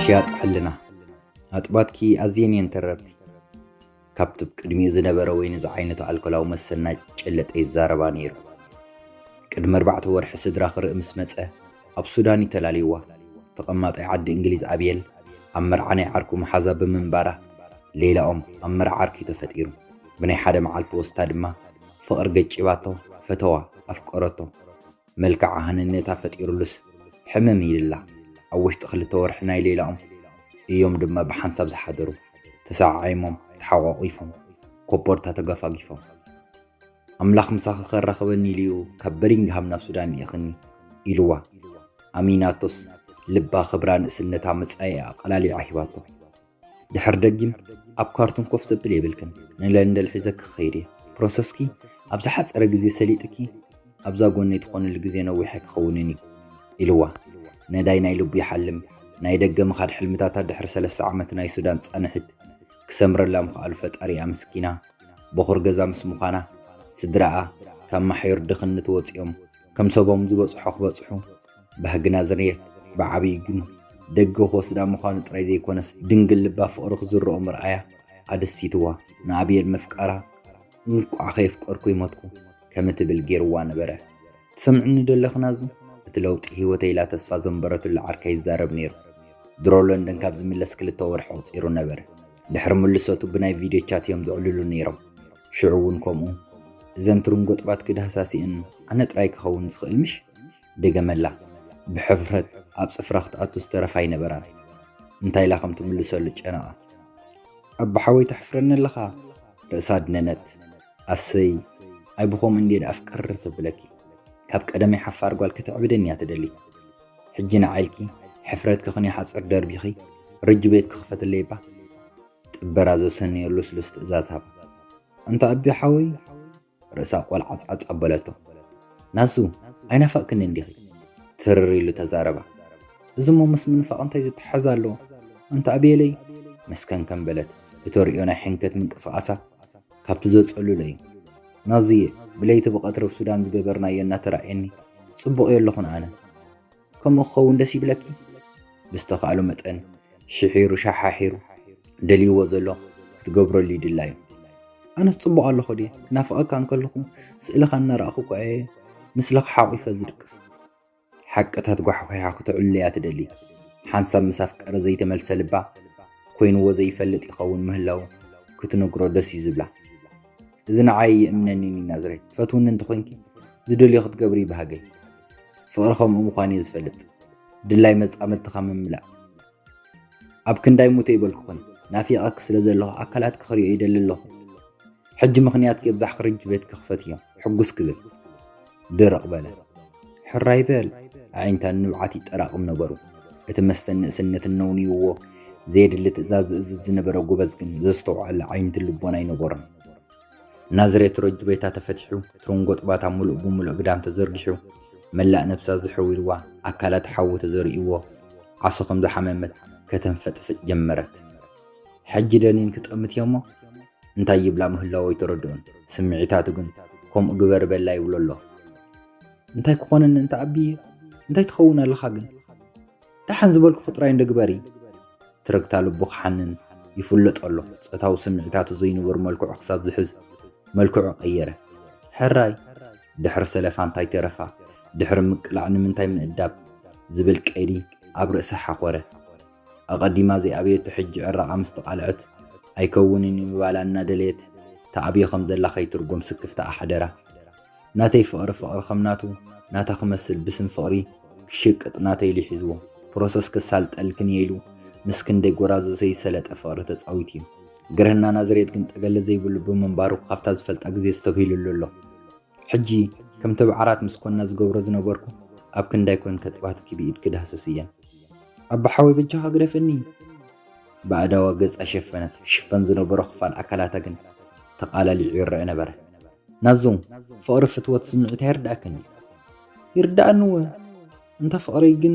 ሽያጥ ሕልና። ኣጥባትኪ ኣዝየን እየን ተረርቲ። ካብቲ ቅድሚኡ ዝነበረ ወይኒ ዝዓይነቱ ኣልኮላዊ መስተ እናጨለጠ ይዛረባ ነይሩ። ቅድሚ ኣርባዕተ ወርሒ ስድራ ክርኢ ምስ መጸ፣ ኣብ ሱዳን እዩ ተላልይዋ። ተቐማጣይ ዓዲ እንግሊዝ ኣብየል ኣብ መርዓ ናይ ዓርኩ መሓዛ ብምንባራ፣ ሌላኦም ኣብ መርዓ ዓርኪ ተፈጢሩ። ብናይ ሓደ መዓልቲ ወስታ ድማ ፍቕሪ ገጪባቶ፣ ፈተዋ፣ ኣፍቀረቶ። መልክዓ ሃንነታ ፈጢሩሉስ ሕምም ኢልላ። ኣብ ውሽጢ ክልተ ወርሒ ናይ ሌላኦም እዮም ድማ ብሓንሳብ ዝሓደሩ። ተሰዓዒሞም፣ ተሓቋቒፎም፣ ኮቦርታ ተገፋጊፎም። ኣምላኽ ምሳኺ ከራኽበኒ ኢሉ እዩ ካብ በሪንግሃም ናብ ሱዳን ልኢኽኒ ኢልዋ። ኣሚናቶስ ልባ፣ ክብራ፣ ንእስነታ፣ መጻኢኣ ኣቐላሊዓ ሂባቶ። ድሕር ደጊም ኣብ ካርቱም ኮፍ ዘብል የብልክን፣ ንለንደን ሒዘኪ ክኸይድ እየ። ፕሮሰስኪ ኣብ ዝሓጸረ ግዜ ሰሊጥኪ ኣብዛ ጎነይ ትኾንሉ ግዜ ነዊሕ ኣይክኸውንን እዩ ኢልዋ። ነዳይ ናይ ልቡ ይሓልም። ናይ ደገ ምኻድ ሕልምታታ ድሕሪ ሰለስተ ዓመት ናይ ሱዳን ጻንሒት ክሰምረላ ምኽኣሉ ፈጣሪ ኣመስጊና። በኹር ገዛ ምስ ምዃና፣ ስድራኣ ካብ ማሕዩር ድኽነት ወጺኦም ከም ሰቦም ዝበጽሖ ክበጽሑ ባህጊ ናዝሬት ብዓቢኡ ግን ደገ ክወስዳ ምዃኑ ጥራይ ዘይኮነስ፣ ድንግል ልባ ፍቕሪ ክዝርኦ ምርኣያ ኣደሲትዋ። ንኣብየል ምፍቃራ፣ "እንቋዕ ከየፍቀርኩ ይሞትኩ" ከም እትብል ገይርዋ ነበረ። "ትሰምዕኒ ዶ ኣለኺ ናዙ?" እቲ ለውጢ ህይወተይ ኢላ ተስፋ ዘንበረትሉ ዓርካ ይዛረብ ነይሩ። ድሮ ለንደን ካብ ዝምለስ ክልተ ወርሒ ኣቑጺሩ ነበረ። ድሕሪ ምልሰቱ ብናይ ቪድዮ ቻት እዮም ዘዕልሉ ነይሮም። ሽዑ እውን ከምኡ። እዘን ትርንጎጥባትኪ ዳህሳሲአን ኣነ ጥራይ ክኸውን ዝኽእል ምሽ? ደገመላ። ብሕፍረት ኣብ ጽፍራ ክትኣቱ ዝተረፋ ኣይነበራን። እንታይ ኢላ ከም ትምልሰሉ ጨነቓ። "ኣቦ ሓወይ ተሕፍረኒ ኣለኻ?" ርእሳ ኣድነነት። "ኣሰይ፣ ኣይ ብኸምኡ እንድየ ደኣ ፍቅር ዘብለኪ። ካብ ቀደመይ ሓፋር ጓል ከተዕብደኒ እያ ትደሊ። ሕጂ ንዓይ ኢልኪ ሕፍረትኪ ክንዮ ሓጽር ደርቢኺ ርጅ ቤት ክኽፈትለይ እባ?" ጥበራ ዘሰነዮ ልስሉስ ትእዛዝ ሃባ። "ኣንታ ኣቢ ሓወይ?" ርእሳ ቆልዓ ጻጽ ኣበለቶ። "ናሱ፣ ኣይናፈቕክንን ዲኺ?" ትርር ኢሉ ተዛረባ። "እዚ እሞ ምስ ምንፋቕ እንታይ ዝተሓሓዝ ኣለዎ? ኣንታ ኣቤለይ?" መስከንከን በለት። እተርእዮ ናይ ሕንከት ምንቅስቓሳ ካብቲ ዘጸልሎ እዩ። "ናዙየ፣ ብለይቲ ብቐትሪ ኣብ ሱዳን ዝገበርናዮ እናተራእየኒ ጽቡቕ እየ ኣለኹን ኣነ?" "ከምኡ ክኸውን ደስ ይብለኪ?" ብዝተኻእሎ መጠን ሽሒሩ ሸሓሒሩ ደልይዎ ዘሎ ክትገብረሉ ይድላዩ። "ኣነስ ጽቡቕ ኣለኹ ድየ? ክናፍቐካ እንከለኹ ስእልኻ እናረኣኹ እኳ እየ ምስልኻ ሓቑፈ ዝድቅስ። ሓቅታት ጓሕጒሓ ክተዕልለያ ትደሊ። ሓንሳብ ምስ ኣፍቀረ ዘይተመልሰ ልባ ኮይንዎ ዘይፈልጥ ይኸውን ምህላው ክትነግሮ ደስ እዩ ዝብላ። እዚ ንዓይ ይእምነኒ እዩ ናዝሬት። ትፈትውኒ እንተኾይንኪ ዝደልዮ ክትገብሪ ይበሃገይ። ፍቕሪ ከምኡ ምዃኑ እየ ዝፈልጥ። ድላይ መጻምድትኻ ምምላእ። ኣብ ክንዳይ ሙተ ይበልኩኽን፣ ናፊቐኪ ስለ ዘለኹ ኣካላትኪ ክሪኦ ይደሊ ኣለኹ። ሕጂ ምኽንያትኪ የብዛሕኪ ርጅ ቤት ክኽፈት እዮም፣ ሕጉስ ክብል ድርቕ በለ። ሕራይ በል፣ ኣዒንታን ንብዓት ይጠራቕም ነበሩ። እቲ መስተን ንእስነትን ነውንይዎ ዘየድሊ ትእዛዝ ዝእዝዝ ዝነበረ ጎበዝ ግን ዘስተውዓለ ዓይንትን ልቦን ኣይነበሮን። ናዝሬት ረጅ ቤታ ተፈቲሑ፣ ትርንጎጥ ባታ ምሉእ ብምሉእ ግዳም ተዘርጊሑ፣ መላእ ነብሳ ዝሕው ኢልዋ፣ ኣካላት ሓዊ ተዘሪእዎ፣ ዓሶ ከም ዝሓመመት ከተንፈጥፍጥ ጀመረት። ሕጂ ደኒን ክጠምት እዮሞ እንታይ ይብላ ምህላዎ ኣይተረድኦን። ስምዒታቱ ግን ከምኡ ግበር በላ ይብሎ ኣሎ። እንታይ ክኾነኒ እንተ ኣቢየ? እንታይ ትኸውን ኣለኻ ግን? ደሓን ዝበልኩ ፍጥራይ እንዶ ግበሪ። ትርግታ ልቡ ክሓንን ይፍለጦ ኣሎ። ጾታዊ ስምዒታቱ ዘይንቡር መልክዑ ክሳብ ዝሕዝ መልክዑ ቀየረ። ሕራይ፣ ድሕሪ ሰለፋ እንታይ ተረፋ? ድሕሪ ምቅላዕ ንምንታይ ምእዳብ? ዝብል ቀይዲ ኣብ ርእሳ ሓኾረ። ኣቐዲማ ዘይኣብየቶ ሕጂ ዕራቓ ምስ ተቓልዐት ኣይከውንን እዩ ምባላ እናደለየት ተኣብዮ ከም ዘላ ከይትርጎም ስክፍታ ኣሕደራ። ናተይ ፍቕሪ ፍቕሪ ከም ናቱ ናታ ክመስል ብስም ፍቕሪ ክሽቅጥ ናተይ ኢሉ ሒዝዎ። ፕሮሰስ ክሳልጠልክን እየ ኢሉ ምስ ክንደይ ጎራዙ ዘይሰለጠ ፍቕሪ ተጻዊቱ እዩ። ግርህና ናዝሬት ግን ጠገለ ዘይብሉ ብምንባሩ ካብታ ዝፈልጣ ግዜ ዝተብሂሉሉ ኣሎ። ሕጂ ከም ተባዓራት ምስ ኮና ዝገብሮ ዝነበርኩ ኣብ ክንዳይ ኮን ከጥባትኪ ብኢድኪ ዳህስስ እየን። ኣቦ ሓወይ በጃኻ ግደፈኒ። ብኣእዳዋ ገጻ ሸፈነት። ክሽፈን ዝነበሮ ክፋል ኣካላታ ግን ተቓላሊዑ ይረአ ነበረ። ናዙ፣ ፍቕሪ ፍትወት ስምዒት ኣይርድኣክን እዩ። ይርድኣኒ እወ። እንተ ፍቕረይ ግን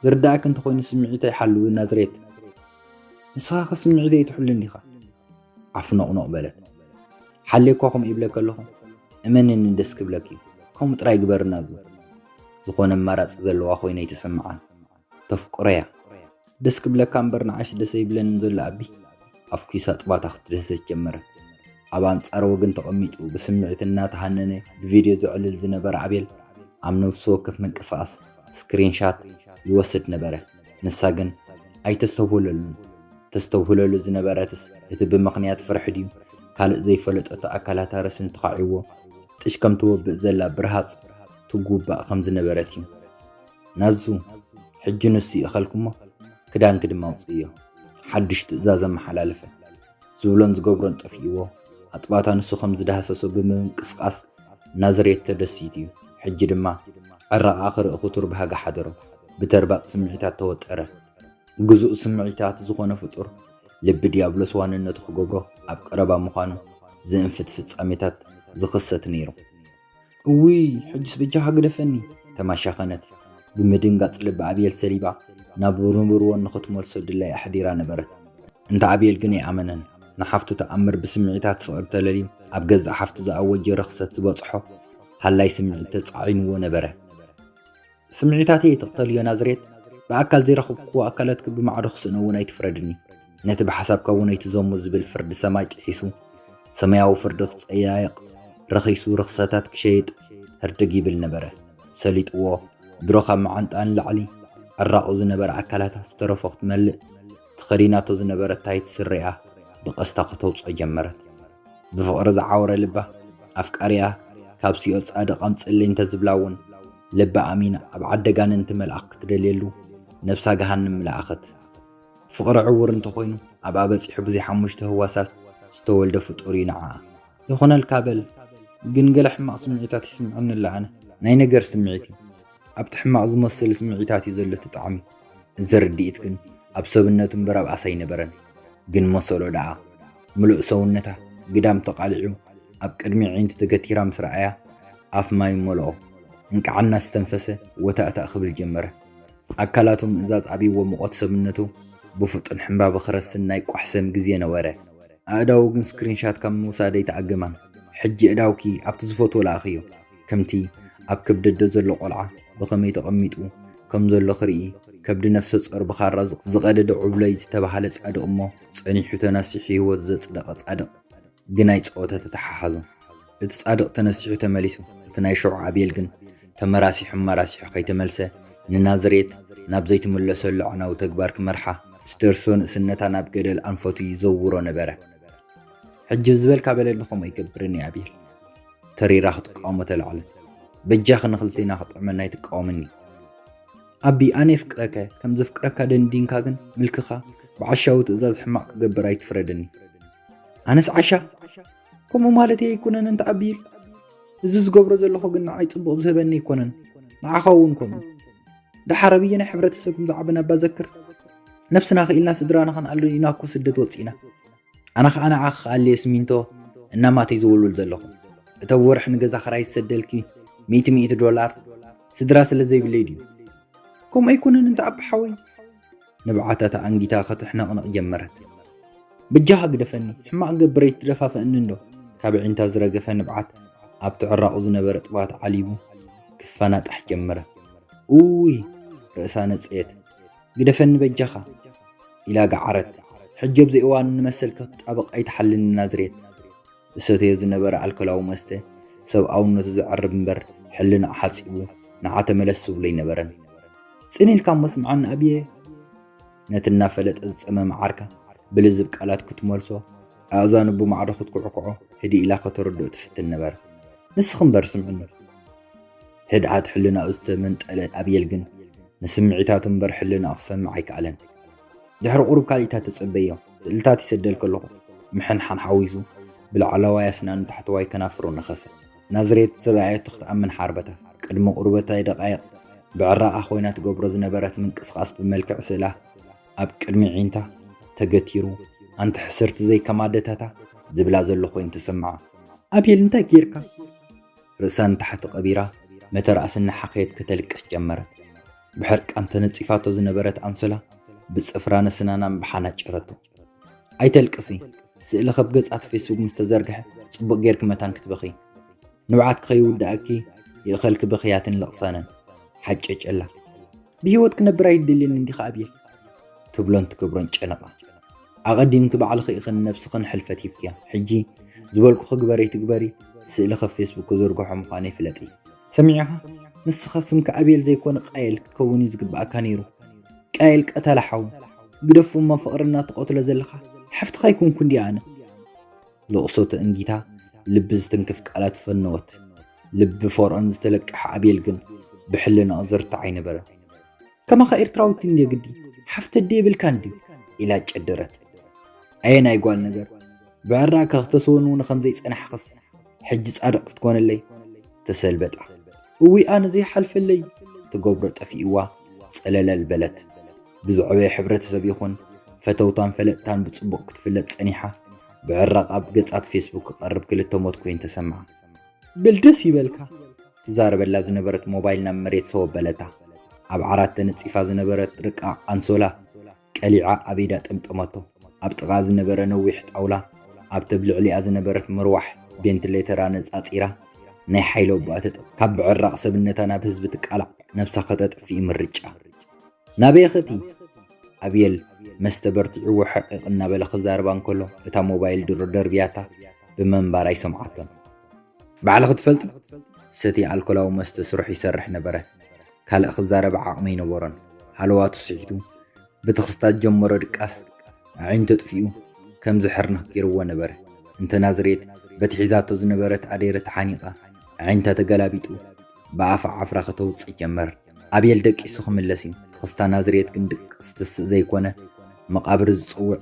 ዝርድኣኪ እንተኾይኑ ስምዒተይ ሓልዊ ናዝሬት። ንስኻ ከ ስምዒተይ ኣይትሕሉን ዲኻ? ዓፍ ኖቕኖቕ በለት። ሓልየኳ ከምኡ ይብለኪ ኣለኹ። እመንኒ፣ ደስ ክብለኪ። ከምኡ ጥራይ ግበርና። ዙ ዝኾነ ኣማራጺ ዘለዋ ኮይና ኣይተሰምዓን። ተፍቅሮያ። ደስ ክብለካ እምበር ንዓይስ ደስ ኣይብለንን ዘሎ ኣቢ። ኣፍኲሳ ጥባታ ክትድህሰስ ጀመረት። ኣብ ኣንጻር ወገን ተቐሚጡ ብስምዒት እናተሃነነ ብቪድዮ ዘዕልል ዝነበረ ኣቤል ኣብ ነፍሲ ወከፍ ምንቅስቓስ ስክሪንሻት ይወስድ ነበረ። ንሳ ግን ኣይተስተውህለሉን። ተስተውህለሉ ዝነበረትስ እቲ ብምኽንያት ፍርሒ ድዩ ካልእ ዘይፈለጠቶ ኣካላታ ረስኒ ተኻዒዎ ጥሽ ከም ትወብእ ዘላ ብርሃጽ ትጉባእ ከም ዝነበረት እዩ። ናዙ፣ ሕጂ ንሱ ይእኸልኩሞ ክዳንኪ ድማ ኣውጽእዮ፣ ሓድሽ ትእዛዝ ኣመሓላለፈ። ዝብሎን ዝገብሮን ጠፊእዎ፣ ኣጥባታ ንሱ ከም ዝዳህሰሶ ብምንቅስቓስ ናዝሬት ተደሲቱ እዩ። ሕጂ ድማ ዕራቓ ክርኢ ክቱር ባህጊ ሓደሮ። ብተርባጽ ስምዒታት ተወጠረ። ግዙእ ስምዒታት ዝኾነ ፍጡር ልቢ ዲያብሎስ ዋንነቱ ክገብሮ ኣብ ቀረባ ምዃኑ ዝእንፍት ፍጻሜታት ዝኽሰት ነይሩ። እውይ፣ ሕጅስ በጃኻ ግደፈኒ፣ ተማሻኸነት። ብምድንጋጽ ልቢ ኣቤል ሰሊባ ናብ ንቡር ወኒ ክትመልሶ ድላይ ኣሕዲራ ነበረት። እንተ ኣቤል ግን ኣይኣመነን። ንሓፍቱ ተኣምር ብስምዒታት ፍቕሪ ተለልዩ ኣብ ገዛእ ሓፍቱ ዝኣወጀ ርኽሰት ዝበጽሖ ሃላይ ስምዒት ተጻዒንዎ ነበረ። ስምዒታተይ ትቕተልዮ ናዝሬት፣ ብኣካል ዘይረኸብክዎ ኣካላትኪ ብማዕዶ ክስእኖ እውን ኣይትፍረድኒ። ነቲ ብሓሳብካ እውን ኣይትዘሙ ዝብል ፍርዲ ሰማይ ጥሒሱ፣ ሰማያዊ ፍርዲ ክጸያየቕ ረኺሱ፣ ርኽሰታት ክሸይጥ ህርድግ ይብል ነበረ። ሰሊጥዎ፣ ድሮ ካብ መዓንጣኣ ንላዕሊ ዕራቑ ዝነበረ ኣካላታ ዝተረፎ ክትመልእ፣ ተኸዲናቶ ዝነበረት ታይት ስረኣ ብቐስታ ከተውጽኦ ጀመረት። ብፍቕሪ ዝዓወረ ልባ፣ ኣፍቃሪኣ ካብ ሲኦል ጻድቕ ኣምጽእለይ እንተዝብላ እውን፣ ልባ ኣሚና ኣብ ዓዲ ኣጋንንቲ መልኣኽ ክትደልየሉ፣ ነብሳ ገሃንም ምለኣኸት። ፍቕሪ ዕዉር እንተኾይኑ፣ ኣብኣ በጺሑ ብዘይ ሓሙሽተ ህዋሳት ዝተወልደ ፍጡር እዩ ንዓኣ። ይኹነልካ በል፣ ግን ገለ ሕማቕ ስምዒታት ይስምዐኒ ኣሎ ኣነ። ናይ ነገር ስምዒት እዩ። ኣብቲ ሕማቕ ዝመስል ስምዒታት እዩ ዘሎ እቲ ጣዕሚ። እዚ ርድኢት ግን ኣብ ሰብነቱ እምበር ኣብ ኣሳ ኣይነበረን። ግን መሰሎ ደኣ፣ ምሉእ ሰውነታ ግዳም ተቓሊዑ ኣብ ቅድሚ ኣዒንቱ ተገቲራ ምስ ረኣያ፣ ኣፍ ማይ መልኦ። እንቃዕ እናስተንፈሰ ወታእታእ ክብል ጀመረ። ኣካላቱ ምእዛዝ ኣብይዎ፣ ሙቐት ሰብነቱ ብፍጡን ሕምባበ ክረስን ናይ ቋሕሰም ግዜ ነበረ። ኣእዳዉ ግን ስክሪንሻት ካብ ምውሳድ ኣይተኣገማን። ሕጂ ኣእዳውኪ ኣብቲ ዝፈትዎ ለኣኽዮ። ከምቲ ኣብ ከብዲ ኣደ ዘሎ ቆልዓ ብኸመይ ተቐሚጡ ከም ዘሎ ክርኢ፣ ከብዲ ነፍሰ ጾር ብኻራ ዝቐደደ ዕብሎይ ዝተባህለ ጻድቕ እሞ ጸኒሑ ተነሲሑ ህይወት ዘጽደቐ ጻድቕ። ግን ኣይጸወተ ተተሓሓዞ። እቲ ጻድቕ ተነሲሑ ተመሊሱ። እቲ ናይ ሽዑ ኣቤል ግን ተመራሲሑ መራሲሑ ከይተመልሰ፣ ንናዝሬት ናብ ዘይትምለሰሉ ኣዕናዊ ተግባር ክመርሓ፣ ዝተርሶ ንእስነታ ናብ ገደል ኣንፈቱ ይዘውሮ ነበረ። ሕጂ ዝበልካ በለኒ፣ ከምኡ ኣይገብርን እየ ኣቤል። ተሪራ ክትቃወሞ ተላዕለት። በጃኺ ንኽልቴና ክጥዕመና ኣይትቃወምኒ። ኣቢ፣ ኣነ የፍቅረከ፣ ከም ዘፍቅረካ ደንዲንካ ግን ምልክኻ ብዓሻዊ ትእዛዝ ሕማቕ ክገብር ኣይትፍረደኒ። ኣነስ ዓሻ? ከምኡ ማለተይ ኣይኮነን እንተ ኣቢል። እዚ ዝገብሮ ዘለኹ ግን ንዓይ ጽቡቕ ዝህበኒ ኣይኮነን። ንዓኻ እውን ከምኡ። ደሓር ኣብየናይ ሕብረተሰብ ከም ዝዓበና እባ ዘክር። ነብስና ክኢልና ስድራና ከነኣሉ ኢና እኮ ስደት ወጺእና። ኣነ ኸኣ ንዓኺ ክኣልየ ስሚንቶ እናማተይ ዝውልውል ዘለኹ። እቲ ኣብ ወርሒ ንገዛ ክራይ ዝሰደልኪ ሚእቲ ሚእቲ ዶላር ስድራ ስለ ዘይብለይ ድዩ? ከምኡ ኣይኮነን እንተ ኣቢ ሓወይ። ንብዓታ ተኣንጊታ ከተሕነቕንቕ ጀመረት። በጃኻ ግደፈኒ፣ ሕማቕ ገብር ኣይትደፋፍኣኒ እንዶ። ካብ ኣዒንታ ዝረገፈ ንብዓት ኣብቲ ዕራቑ ዝነበረ ጥባት ዓሊቡ ክፈናጣሕ ጀመረ። ኡይ፣ ርእሳ ነጸየት። ግደፈኒ በጃኻ ኢላ ገዓረት። ሕጂ ኣብዚ እዋን ንመሰል ክትጣበቕ ኣይትሓልኒ ናዝሬት። ዝሰተዮ ዝነበረ ኣልኮላዊ መስተ ሰብኣውነቱ ዘዕርብ እምበር ሕልናኡ ሓጺቡ ንዓ ተመለስ ዝብሎ ኣይነበረን። ጽን ኢልካ እሞ ስምዓኒ ኣብየ። ነቲ እናፈለጠ ዝጸመመ ዓርካ ብልዝብ ቃላት ክትመልሶ፣ ኣእዛኑ ብማዕዶ ክትኩዕኩዖ ህድእ ኢላ ከተረድኦ ትፍትን ነበረ። ንስኺ እምበር ስምዕኒ። ህድኣት ሕልናኡ ዝተመንጠለ ኣብየል ግን ንስምዒታቱ እምበር ሕልናኡ ክሰምዕ ኣይከኣለን። ድሕሪ ቁሩብ ካልኢታት ተጸበዮ። ስእልታት ይሰደልኪ ኣለኹ። ምሕንሓን ሓዊሱ ብላዕለዋይ ኣስናኑ ታሕተዋይ ከናፍሩ ነኸሰ። ናዝሬት ዝረኣየቶ ክትኣምን ሓርበታ። ቅድሚ ቁሩብ ደቃይቕ ብዕራቓ ኮይና ትገብሮ ዝነበረት ምንቅስቓስ ብመልክዕ ስእላ ኣብ ቅድሚ ኣዒንታ ተገቲሩ፣ ኣንቲ ሕስርቲ ዘይከም ኣደታታ ዝብላ ዘሎ ኮይኑ ተሰምዓ። ኣቤል፣ እንታይ ጌርካ? ርእሳ ንታሕቲ ቀቢራ፣ መተርኣስ እናሓኸየት ከተልቅስ ጀመረት። ብሕርቃን ተነጺፋቶ ዝነበረት ኣንሶላ ብጽፍራን ኣስናናን ብሓና ጨረቶ። ኣይተልቅሲ፣ ስእሊ ከብ ገጻት ፌስቡክ ምስ ተዘርግሐ ጽቡቕ ጌርኪ መታን ክትበኺ። ንብዓትኪ ከይውድኣኪ ይእኸልኪ ብኽያትን ለቕሳንን። ሓጨጨላ። ብህይወት ክነብር ኣይደልየን እንዲኻ ኣብየል? ትብሎን ትገብሮን ጨነቓ። ኣቐዲምኪ ባዕልኺ ኢኺ ንነብስኽን ሕልፈት ሂብክያ። ሕጂ ዝበልኩኺ ግበሪ ትግበሪ፣ ስእሊ ካብ ፌስቡክ ክዝርግሖ ምዃነይ ፍለጢ። ሰሚዕኻ? ንስኻ ስምካ ኣብየል ዘይኮነ ቃየል ክትከውን እዩ ዝግብኣካ ነይሩ። ቃየል ቀታሊ ሓው። ግደፉ እሞ ፍቕሪ እናትቐትሎ ዘለኻ ሓፍትኻ ኣይኮንኩ እንዲ ኣነ። ልቕሶ ተእንጊታ ልቢ ዝትንክፍ ቃላት ፈነወት። ልቢ ፈርዖን ዝተለቀሐ ኣብየል ግን ብሕልናኡ ዝርታዕ ኣይነበረን። ከማኻ ኤርትራዊት እንድየ ግዲ፣ ሓፍቲ ኣደ የብልካን ድዩ? ኢላ ጨደረት። ኣየናይ ጓል ነገር? ብዕራቕካ ክተስወንውኒ ከም ዘይጸናሕክስ ሕጂ ጻድቕ ክትኮነለይ? ተሰልበጣ። እውይ ኣነ ዘይሓልፈለይ። ትገብሮ ጠፊእዋ ጸለለል በለት። ብዝዕበየ ሕብረተሰብ ይኹን ፈተውታን ፈለጥታን ብጽቡቕ ክትፍለጥ ጸኒሓ። ብዕራቕ ኣብ ገጻት ፌስቡክ ክቐርብ ክልተ ሞት ኮይኑ ተሰምዓ። በል ደስ ይበልካ። ትዛረበላ ዝነበረት ሞባይል ናብ መሬት ሰው ኣበለታ። ኣብ ዓራት ተነጺፋ ዝነበረት ርቃቕ ኣንሶላ ቀሊዓ ኣብ ኢዳ ጠምጠመቶ። ኣብ ጥቓ ዝነበረ ነዊሕ ጣውላ ኣብቲ ኣብ ልዕሊኣ ዝነበረት ምርዋሕ ቬንትሌተር ኣነጻጺራ ናይ ሓይሊ ኣቦኣ ተጠ-፣ ካብ ብዕራቕ ሰብነታ ናብ ህዝቢ ትቃላዕ ነብሳ ከተጥፍኢ ምርጫ። ናበይ ኸቲ? ኣብየል መስተ በርቲዕዎ ሕቕቕ እናበለ ክዛረባ እንከሎ እታ ሞባይል ድሮ ደርብያታ ብመንባር ኣይሰምዓቶን። ባዕልኺ ትፈልጢ? ሰትየ ኣልኮላዊ መስተ ስርሑ ይሰርሕ ነበረ። ካልእ ክዛረብ ዓቕሚ ኣይነበሮን። ሃለዋቱ ስሒቱ ብትኽስታት ጀመሮ ድቃስ። ኣዒንቱ ኣጥፊኡ ከም ዝሕርንኽ ገይርዎ ነበረ። እንተ ናዝሬት በቲ ሒዛቶ ዝነበረት ኣዴረ ተሓኒቓ ኣዒንታ ተገላቢጡ ብኣፋ ዓፍራ ከተውጽእ ጀመር። ኣብየል ደቂሱ ክምለስ እዩ። ትኽስታ ናዝሬት ግን ድቅስ ትስእ ዘይኮነ መቓብር ዝጽውዕ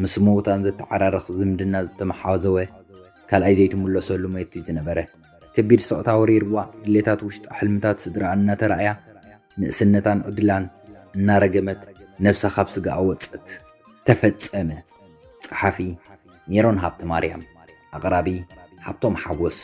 ምስ መውታን ዘተዓራርኽ ዝምድና ዝተመሓዘወ ካልኣይ ዘይትምለሰሉ ሞት እዩ ዝነበረ። ከቢድ ስቕታ ወሪርዋ ድሌታት ውሽጣ ሕልምታት ስድራኣ እናተራእያ ንእስነታን ዕድላን እናረገመት ነብሳ ካብ ስጋኣ ወጸት። ተፈጸመ። ጸሓፊ ሜሮን ሃብተማርያም። ኣቕራቢ ሃብቶም ሓጎስ።